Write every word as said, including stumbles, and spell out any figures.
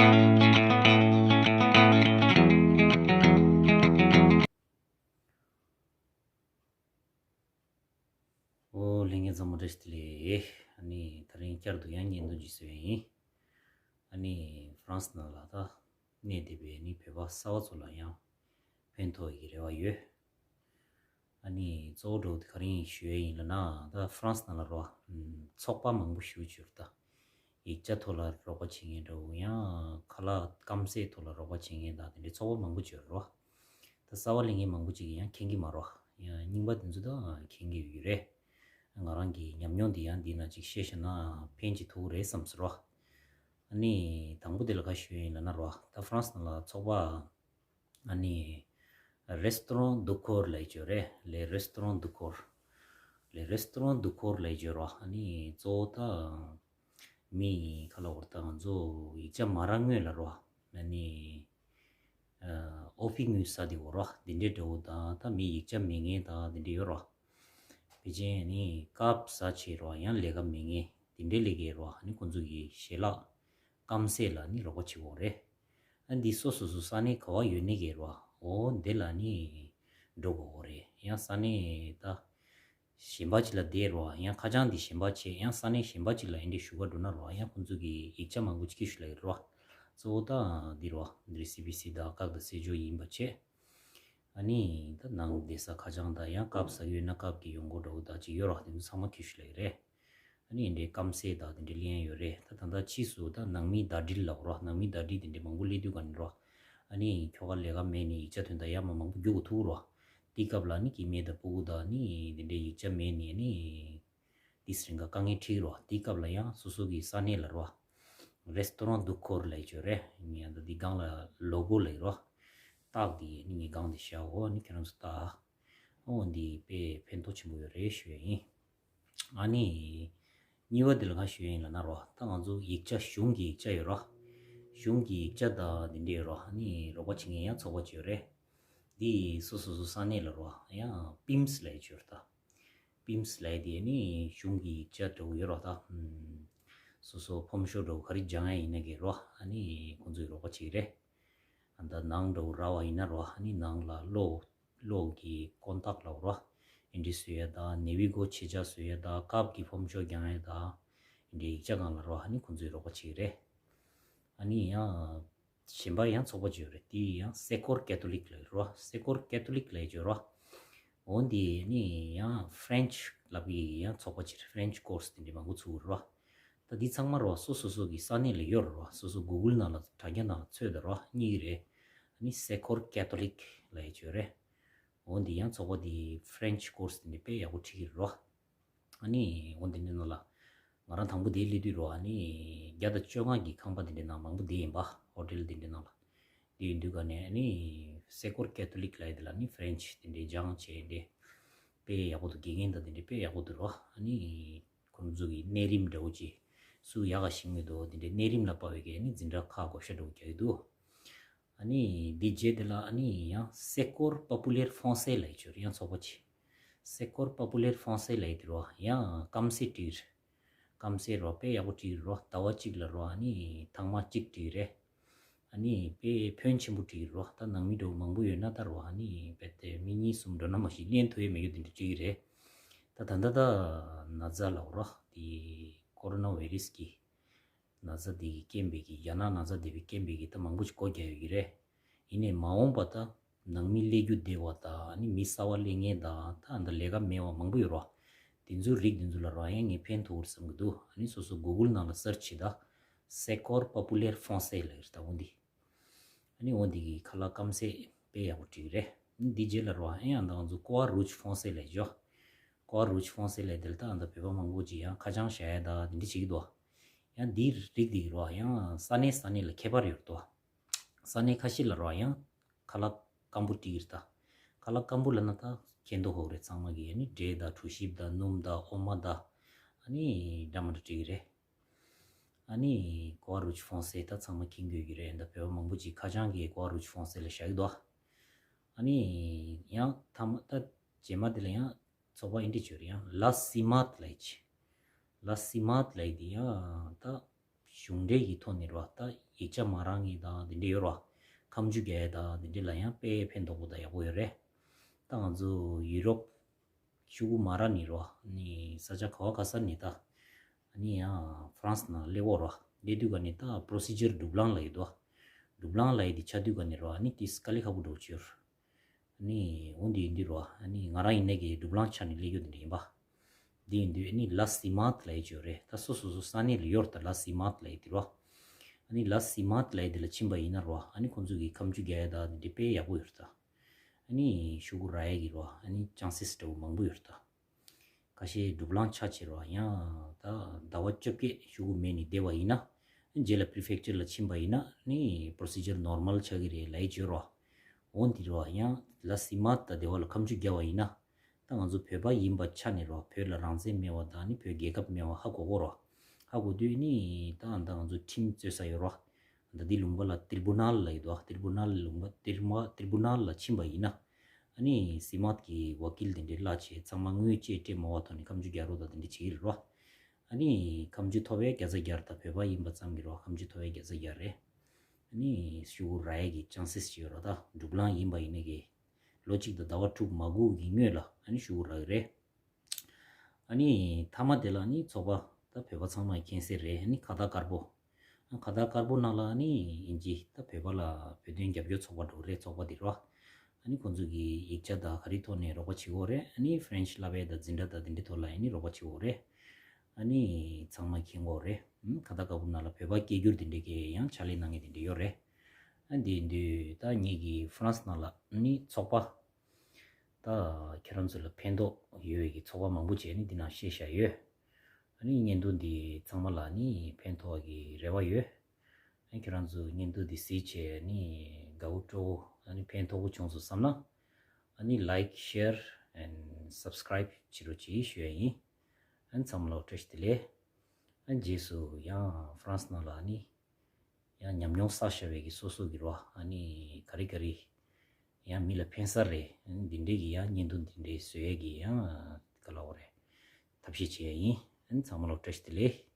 ཨོ་ལྷན་རྒྱས་ཚང་མ་བཀྲ་ཤིས་བདེ་ལེགས། ཨ་ནི་ད་རིང་བསྐྱར་དུ་ཡང་བརྙན་ཐུང་ཅིག་བཟོས་ཡིན། ཨ་ནི་ཧྥ་རན་སི་ནང་ལ་ད་གནས་བསྡད་པའི་ནི་བོད་པ་གསར་པ་ཚོ་ལ་ཡང་ཕན་ཐོགས་ཡོད་ཀྱི་རེ་བ་ཡོད། ཨ་ནི་གཙོ་བོ་འདྲ་བོ་དེ་ག་རེ་ཡིན་ཞུ་ཡས་ཡིན་ལབ་ན། ད་ཧྥ་རན་སི་ནང་ལ་རོ། ཨམ། ཚོགས་པ་མང་པོ་ཞེ་པོ་ཅིག་ཡོད་རེད་ད། ཡིག་ཆ་ཐོག་ལ་རོགས་པ་བྱེད་མཁན་འདྲ་བོ། ཡང་ཁ་ལག་སྐམ་སའི་ཐོག་ལ་རོགས་པ་བྱེད་མཁན་དང་དེ་འདྲའི་ཚོགས་པ་མང་པོ་ཅིག་ཡོད་རེད་རོ། ད་གསར་པ་སླེབས་མཁན་མང་པོ་ཅིག་གིས་ཡང་མཁྱེན་གྱི་མ་རེད། ཡང་རྙིང་པ་དེ་ཚོ་ད་མཁྱེན་གྱི་ཡོད་ཀྱི་རེད། ང་རང་གི་ཉམས་མྱོང་འདི་ཡང་འདི་ན་ཅིག་བཤད་ཤེས་ན་ཕན་ཅིག་ཐོགས་རེད་བསམ་སོང་རོ། ཨ་ནི་དང་པོ་དེ་ལ་ག་ཞུ་ཡིན་ལབ་ན་རོ། ད་ཧྥ་རན་སི་ནང་ལ་ཚོགས་པ། ཨ་ནི་རེ་སི་ཏོ་རོན་དུ་ཀོར་ལབ་ཡས་ཅིག་ཡོད་རེད། ལེ་རེ་སི་ཏོ་རོན་དུ་ཀོར། ལེ་རེ་སི་ཏོ་རོན་དུ་ཀོར་ལབ་ཡས་ཅིག་ཡོད་རེད་རོ། ཨ་ནི་གཙོ་བོ་ད་མི་ག་ལབ་དགོས་རེད། ད་ང་ཚོ་ཡིག་ཆ་མ་རག་སྔོན་ལ་རོ། ཨ་ནི་ཨོ་ཕི་དངུལ་ཟ་དེ་ཡོད་རོ། དེ་འདྲའི་འདྲ་བོ་དང་ད་མི་ཡིག་ཆ་མེད་མཁན་དང་དེ་འདྲ་ཡོད་རོ། ཕལ་ཆེར་ནི་ཀབ་ཟ་བྱས་རོ། ཡང་ལས་ཀ་མེད་མཁན་དེ་འདྲའི་ལས་ཀའི་རོ། ཨ་ནི་ཁོང་ཚོ་གི་ཞལ་ལག་སྐམ་སའི་ལ་ནི་རོགས་པ་བྱེད་ཀྱི་ཡོད་རེད། ཨ་འདི་སོ་སོ་སོ་ས་གནས་ག་བ་ཡོད་ནི་གི་རོ། འོ་འདི་ལ་ནི་འགྲོ་དགོས་རེད། ཡང་ས་གནས་ད་གཞན་པ་ཅིག་ལ་བསྡད་རོ། ཡང་ཁ་བྱང་འདི་གཞན་པ་བྱས། ཡང་ས་གནས་གཞན་པ་ཅིག་ལ་འདི་འདྲའི་ཞུ་ག་འགྲོ་ན་རོ། ཡང་ཁོང་ཚོ་གིས་ཡིག་ཆ་མང་པོ་ཅིག་སྐྱེལ་ཞུ་ལབ་ཀྱི་རོ། གཙོ་བོ་ད་འདི་རོ། འདི་སི་བི་སི་དང་ཀབ་དང་སེ་ཇོ་ཡིན་པ་བྱས། ཨ་ནི་ད་ནང་བསྡད་ས་ཁ་བྱང་དང་ཡང་ཀབ་ཟ་གི་ཡོད་ན་ཀབ་ཀྱི་ཡོང་སྒོ་འདྲ་བོ་དག་ཅིག་ཡོད་རོ། དེ་ཚོ་ཚང་མ་སྐྱེལ་ཞུ་ལབ་ཀྱི་རེད། ཨ་ནི་འདི་སྐམ་སའི་ད་དེ་འདྲའི་ལེན་ཡོད་རེད། ད་ད་ལྟ་ཕྱིས་སུ་ད་ནང་མིའི་ཟླ་སྒྲིལ་ལབ་རོ། ནང་མིའི་ཟླ་སྒྲིལ་དེ་འདྲའི་མང་པོ་སླེབས་དུས་ག་ནས་རོ། ཨ་ནི་ཁྱོ་ག་ལས་ཀ་མེད་ནས་ཡིག་ཆ་ཐོན་ད་ཡར་མར་མང་པོ་རྒྱུག་གི་འདུག་རོ། དེའི་སྐབས་ལ་ནི་སྐྱེ་དམན་དང་སྤུ་གུ་དང་ནི་དེ་འདྲའི་ཡིག་ཆ་མེད་ནས་ནི་དེ་ཚོ་རིང་ག་དཀའ་ངལ་འཕྲད་རོ། དེའི་སྐབས་ལ་ཡང་སོ་སོ་གི་ས་གནས་ལ་རོ། རེ་སི་ཏོ་རོན་དུ་ཀོར་ལབ་ཀྱི་ཡོད་རེད། ངས་ད་འདི་སྒང་ལ་ལོ་གོ་ལབ་ཀྱི་རོ། རྟགས་འདི་ནི་ངས་སྒང་འདི་བཞག་གོ། ནི་ཁྱེད་རང་ཚོ་ལྟ། འོ་འདི་དཔེ་ཕན་ཐོགས་ཆེན་པོ་ཡོད་རེད་ཞུ་ཡ་ཡིན། ཨ་ནི་གཉིས་པ་འདི་ལ་ག་ཞུ་ཡ་ཡིན་ལབ་ན་རོ། ད་ང་ཚོ་ཡིག་ཆ་གཞུང་གི་ཡིག་ཆ་ཡོད་རོ། གཞུང་གི་ཡིག་ཆ་དང་འདི་འདྲ་ཡོད་རོ། ཨ་ནི་རོགས་པ་བྱེད་མཁན་ཡང་ཚོགས་པ་ཅིག་ཡོད་རེད། འདི་སོ་སོ་སོ་ས་གནས་ལ་རོ། ཡང་པིམ་སི་ལབ་ཡ་ཅིག་ཡོད་རེད་ད། པིམ་སི་ལབ་ཡ་དེ་ནི་གཞུང་གི་ཡིག་ཆ་འདྲ་བོ་ཡོད་རོ་ད། ཨམ། སོ་སོ་ཕོམ་ཤོ་འདྲ་བོ་ག་རེ་སྦྱང་ཡ་ཡིན་ན་གི་རོ། ཨ་ནི་ཁོང་ཚོས་རོགས་པ་བྱེད་ཀྱི་རེད། ཨ་ད་ནང་འདྲ་བོ་རག་པ་ཡིན་ན་རོ། ཨ་ནི་ནང་ལ་གློག་གློག་གི་ཀོན་ཏག་ལབ་རོ། ཨེ་འདྲ་བཟོ་ཡ་ད། ནེ་བི་གོ་ཆེད་ཆ་བཟོ་ཡ་ད། ཀབ་ཀྱི་ཕོམ་ཤོ་སྦྱང་ཡ་ད། ཨེ་འདྲའི་ཡིག་ཆ་སྒང་ལ་རོ། ཨ་ནི་ཁོང་ཚོས་རོགས་པ་བྱེད་ཀྱི་རེད། ཨ་ནི་ཡང་གཞན་པ་ཡང་ཚོགས་པ་ཅིག་ཡོད་རེད། དེ་ཡང་སེ་ཀོར་ཀེ་ཐོ་ལིག་ལབ་རོ། སེ་ཀོར་ཀེ་ཐོ་ལིག་ལབ་ཡ་ཅིག་ཡོད་རོ། འོ་འདི་ནི་ཡང་ཕ་རེན་ཆི་ལབ་ཀྱི་ཡང་ཚོགས་པ་ཅིག་རེད། ཕ་རེན་ཆི་ཀོར་སི་དེ་འདྲ་མང་པོ་ཚུགས་རོ། ད་འདི་ཚང་མ་རོ་སོ་སོ་སོ་གི་ས་གནས་ལ་ཡོད་རོ། སོ་སོ་གུ་གུལ་ནང་ལ་དྲ་རྒྱ་ནང་ལ་འཚོལ་དང་རོ། རྙེད་ཀྱི་རེད། ཨ་ནི་སེ་ཀོར་ཀེ་ཐོ་ལིག་ལབ་ཡ་ཅིག་ཡོད་རེད། འོ་འདི་ཡང་ཚོགས་པ་འདི་ཕ་རེན་ཆི་ཀོར་སི་དེ་འདྲ་དཔེ་ཡག་པོ་ཁྲིད་ཀྱི་རེད་རོ། ཨ་ནི་འོ་འདི་འདྲའི་ནང་ལ་ང་རང་དང་པོ་དེ་སླེབས་དུས་རོ། ཨ་ནི་བརྒྱ་དང་བཅོ་ལྔ་གི་ཁང་པ་འདི་འདྲའི་ནང་མང་པོ་བསྡད་ཡིན་པ། ཧོ་ཊེལ་འདི་འདྲའི་ནང་ལ་བསྡད་ཡོང་དུས་ག་ནས་ཨ་ནི་སེ་ཀོར་ཀེ་ཐོ་ལིག་ལབ་ཡ་དེ་ལ་ནི་ཕ་རེན་ཆི་འདི་འདྲའི་སྦྱང་བྱས་འདི་དཔེ་ཡག་པོ་འདུག་དགེ་རྒན་དང་འདི་འདྲའི་དཔེ་ཡག་པོ་འདུག་རོ། ཨ་ནི་ཁོང་ཚོ་གི་གནས་རིམ་འདྲ་བོ་ཅིག་སུ་ཡག་ག་ཤེས་མི་འདུག་འདི་འདྲའི་གནས་རིམ་ལ་དཔག་པའི་གི་ཨ་ནི་འཛིན་གྲྭ་ཁག་བགོ་བཤའ་འདྲ་བོ་རྒྱག་གི་འདུག་ཨ་ནི་འདི་རྗེས་དེ་ལ་ཨ་ནི་ཡང་སེ་ཀོར་པོ་པུ་ལེར་ཧྥོང་སེ་ལབ་ཡ་ཅིག་ཡོད་རེད། ཡང་ཚོགས་པ་ཅིག་སེ་ཀོར་པོ་པུ་ལེར་ཧྥོང་སེ་ལབ་ཡ་དེ་རོ། ཡང་སྐམ་སའི་བྲིས་རེད། སྐམ་སའི་རོ། དཔེ་ཡག་པོ་བྲིས་རོ། ཟླ་བ་གཅིག་ལ་རོ། ཨ་ནི་ཐེངས་མ་གཅིག་བྲིས་རེད། ཨ་ནི་དཔེ་ཕོན་ཆེན་པོ་བྲིས་རོ། ད་ནང་མི་འདྲ་བོ་མང་པོ་ཡོད་ན་ད་རོ། ཨ་ནི་རྦད་དེ་མི་གཉིས་གསུམ་འགྲོ་ན་མ་གཞི་ལེན་ཐུབ་ཡ་མེད་རྒྱུ་དེ་འདྲ་བྲིས་རེད། ད་ད་ལྟ་ད་ན་ཚ་ལབ་རོ། དེ་ཀོ་རོ་ན་བྷའི་རེ་སི་གི་ན་ཚ་དེ་གི་རྐྱེན་པས་གི། རྒྱ་ནག་ན་ཚ་དེ་བའི་རྐྱེན་པས་གི་ད་མང་པོ་ཞིག་སྒོ་རྒྱག་ཡོད་ཀྱི་རེད། ཡིན་ནའི་མ་འོངས་པ་ད་ནང་མི་སླེབས་རྒྱུ་བདེ་བ་དང་། ཨ་ནི་མི་གསར་པ་སླེབས་མཁན་དང་། ད་ཨ་ད་ལས་ཀ་མེད་པ་མང་པོ་ཡོད་རོ། དེ་ཚོའི་རིགས་དེ་ཚོ་ལ་རོ། ཡང་ངས་ཕན་ཐོགས་རེད་བསམ་གྱི་འདུག་ཨ་ནི་སོ་སོ་གུ་གུལ་ནང་ལ་སར་ཆི་བྱེད་ད། སེ་ཀོར་པོ་པུ་ལེར་ཧྥོང་སེ་ལབ་ཡ་རེད་ད། འོ་འདི། ཨ་ནི་འོ་འདི་གི་ཁ་ལག་སྐམ་སའི་དཔེ་ཡག་པོ་བྲིས་རེད། ཨ་ནི་འདི་རྗེས་ལ་རོ། ཡང་ད་ང་ཚོ་ཀོ་ཨར་རུཇ་ཧྥོང་སེ་ལབ་ཡ་ཅིག་ཡོད། ཀོ་ཨར་རུཇ་ཧྥོང་སེ་ལབ་ཡ་དེ་ལ་ད་ཨ་ད་བོད་པ་མང་པོ་ཅིག་ཡང་ཁ་བྱང་བཞག་ཡ་ད་དེ་འདྲ་བྱེད་ཀྱི་འདུག་ཡང་འདིའི་རིགས་འདི་གི་རོ། ཡང་ས་གནས་ས་གནས་ལ་ཁྱད་པར་ཡོད་དོ། ས་གནས་ཁ་ཤས་ལ་རོ་ཡང་ཁ་ལག་སྐམ་པོ་བྲིས་ཀྱི་རེད་ད། ཁ་ལག་སྐམ་པོ་ལབ་ན་ད་མཁྱེན་རྟོགས་ཡོད་རེད་ཚང་མ་གིས། ཨ་ནི་འབྲས་དང་གྲོ་ཞིབ་དང་སྣུམ་དང་འོ་མ་དང་ཨ་ནི་འདྲ་མི་འདྲ་བྲིས་ཀྱི་རེད། ཨ་ནི་ཀོ་ཨར་རུཇ་ཧྥོང་སེ་ད་ཚང་མ་མཁྱེན་གྱི་ཡོད་ཀྱི་རེད། ད་བོད་པ་མང་པོ་ཅིག་ཁ་བྱང་གི་ཀོ་ཨར་རུཇ་ཧྥོང་སེ་ལབ་ཡ་བཞག་གི་འདུག་ཨ་ནི་ཡང་ཐ་མ་ད་རྗེས་མ་དེ་ལ་ཡང་ཚོགས་པ་ཨེ་འདྲ་ཅིག་ཡོད་རེད། ཡང་ལ་སི་མཱད་ལབ་ཡ་ཅིག་ལ་སི་མཱད་ལབ་ཡ་དེ་ཡང་ད་ གཞུང་འབྲེལ་གྱི་ཐོག་ནས་རོ། ད་ཡིག་ཆ་མ་རག་མཁན་དང་དེ་འདྲ་ཡོད་རོ། ཁ་མཆུ་རྒྱག་ཡ་དང་དེ་འདྲ་ལ་ཡང་དཔེ་ཕན་ཐོགས་པོ་དང་ཡག་པོ་ཡོད་རེད། ད་ང་ཚོ་ཡུ་རོབ་ཤུ་གུ་མ་ར་ནི་རོ། ནི་ས་ཆ་ག་བ་ག་ས་ནི་ད། ཨ་ནི་ཡང་ཧྥ་རན་སི་ནང་སླེབས་འོ་རོ། སླེབས་དུས་ག་ནི་ད་procédure doublon ལ་ཡི་དོ། Doublon ལ་ཡི་དི་ཆ་དུས་ག་ནི་རོ། ཨ་ནི་དེ་དཀའ་ལས་ཁག་པོ་འགྲོ་ཆོད། ཨ་ནི་འོ་འདི་ཡིན་དུས་རོ། ཨ་ནི་ང་རང་ཡིན་ནའི་གི་doublon ཆ་ནི་སླེབས་ཡོད་དེ་འདྲ་ཡིན་པ། འདི་ཡིན་དུས་ཨ་ནི་la CIMAD ལ་ཡི་ཆོད་རེད། ད་སོ་སོ་སོ་ས་གནས་ལ་ཡོད་ར། ད་la CIMAD ལ་ཡི་དི་རོ། ཨ་ནི་la CIMAD ལ་ཡི་དི་ལ་ཕྱིན་པ་ཡིན་ན་རོ། ཨ་ནི་ཁོང་ཚོ་གི་ཁ་མཆུ་རྒྱག་ཡ་ད་འདི་དཔེ་ཡག་པོ་ཡོད་ར་ད། ཨ་ནི་ཤུ་གུ་རག་ཡ་གི་རོ། ཨ་ནི་chances འདྲ་བོ་མང་པོ་ཡོད་ར་ད། ཁ་ཤས་doublon ཆ་ཆེ་རོ། ཡང་ད་ཟླ་བ་བཅོ་བརྒྱད་ཤུ་གུ་མེད་ནི་བསྡད་པ་ཡིན་ན། རྗེས་ལ་prefecture ལ་ཕྱིན་པ་ཡིན་ན་ནི་procédure normal ཆགས་ཀྱི་རེད་ལ་ཡི་བརྗོད་རོ། འོ་འདི་རོ། ཡང་la CIMAD ད་སྡེ་བ་ལ་ཁ་མཆུ་རྒྱག་པ་ཡིན་ན། ད་ང་ཚོ་བོད་པ་ཡིན་པ་ཆ་ནས་རོ། བོད་ལ་རང་བཙན་མེད་པ་དང་ནི་བོད་རྒྱལ་ཁབ་མེད་པ་ཧ་གོ་གོ་རོ། ཧ་གོ་དུས་ནི་ད་ད་ང་ཚོ་ཁྲིམས་རྩོད་ས་ཡོད་རོ། ད་འདི་ལུང་པ་ལ་tribunal ལ་ཡི་དོ། Tribunal ལུང་པ་ཏིར་མ་tribunal ལ་ཕྱིན་པ་ཡིན་ན། ཨ་ནི་CIMAD གི་ཝ་ཀིལ་དེ་འདྲའི་གླ་བྱས་ཚང་མ་དངུལ་ཅིག་སྤྲད་མ་བ་ཐོག་ནས་ཁ་མཆུ་རྒྱག་རོགས་དང་དེ་འདྲ་བྱེད་ཀྱི་རེད་རོ། ཨ་ནི་ཁ་མཆུ་ཐོབ་པའི་བརྒྱ་ཆ་བརྒྱ་རེད། ད་བོད་པ་ཡིན་པ་ཙམ་གྱི་རོ། ཁ་མཆུ་ཐོབ་པའི་བརྒྱ་ཆ་བརྒྱ་རེད། ཨ་ནི་ཤུ་གུ་རག་ཡས་ཀྱི་chances ཅིག་ཡོད་རོ། ད་doublon ཡིན་པ་ཡིན་ནའི་གི་ལོ་གཅིག་དང་ཟླ་བ་དྲུག་མ་འགོར་གྱི་སྔོན་ལ་ཨ་ནི་ཤུ་གུ་རག་གི་རེད། ཨ་ནི་མཐའ་མ་དེ་ལ་ཨ་ནི་ཚོགས་པ་ད་བོད་པ་ཚང་མས་མཁྱེན་གསལ་རེད། ཨ་ནི་ཁ་བཏགས་དཀར་པོ། ཁ་བཏགས་དཀར་པོ་ནང་ལ་ཨ་ནི་ཨིན་ཇི་ད་བོད་པ་ལ་བོད་དོན་རྒྱབ་སྐྱོར་ཚོགས་པ་འགྲོ་རེད། ཚོགས་པ་འདི་རོ། ཨ་ནི་ཁོང་ཚོ་གི་ཡིག་ཆ་དང་ག་རེ་ཐོག་ནས་རོགས་པ་བྱེད་དགོས་རེད། ཨ་ནི་French བསླབ་པའི་དང་འཛིན་གྲྭ་དང་འདི་འདྲའི་ཐོག་ལ་ཨ་ནི་རོགས་པ་བྱེད་དགོས་རེད། ཨ་ནི་ཚང་མ་མཁྱེན་དགོས་རེད། ཁ་བཏགས་དཀར་པོ་ནང་ལ་བོད་པ་སྐད་སྒྱུར་འདི་འདྲའི་གི་ཡང་ཕྱག་ལས་གནང་མཁན་འདི་འདྲ་ཡོད་རེད། ཨ་འདི་འདི་ད་ངེད་ཀྱི་ཧྥ་རན་སི་ནང་ལ་ཨ་ནི་ཚོགས་པ། ད་ཁྱེད་རང་ཚོ་ལ་ཕན་ཐོགས་ཡོད་པའི་གི་ཚོགས་པ་མང་པོ་བྱས་ནས་འདི་ནང་བཤད་བཞག་ཡོད། ཨ་ནི་བརྙན་ཐུང་འདི་ཚང་མ་ལ་ནི་ཕན་ཐོགས་ཀྱི་རེ་བ་ཡོད། ཨ་ནི་ཁྱེད་རང་ཚོ་བརྙན་ཐུང་འདི་གཟིགས་བྱས་ནི་དགའ་བོ་སྤྲོ་བོ་ཨ་ནི་ཕན་ཐོགས་པོ་བྱུང་སོང་བསམ་ན། ཨ་ནི་like, share and subscribe བྱེད་རོགས་གྱིས་ཞུ་ཡ་ཡིན། ཨ་ནི་ཚང་མ་ལ་བཀྲ་ཤིས་བདེ་ལེགས། ཨ་ནི་རྗེས་སུ་ཡང་ཧྥ་རན་སི་ནང་ལ་ཨ་ནི། ཡང་ཉམས་མྱོང་བསགས་བཞག་པའི་གི་སོ་སོ་གི་རོ། ཨ་ནི་ག་རེ་ག་རེ་ཡང་མི་ལ་ཕན་ས་རེད། ཨ་ནི་འདི་འདྲའི་གི་ཡང་བརྙན་ཐུང་འདི་འདྲའི་བཟོ་ཡས་གི་ཡང་ག་ལབ་དགོས་རེད། ཐབས་ཤེས་བྱེད་ཡ་ཡིན། ཨ་ནི་ཚང་མ་ལ་བཀྲ་ཤིས་བདེ་ལེགས།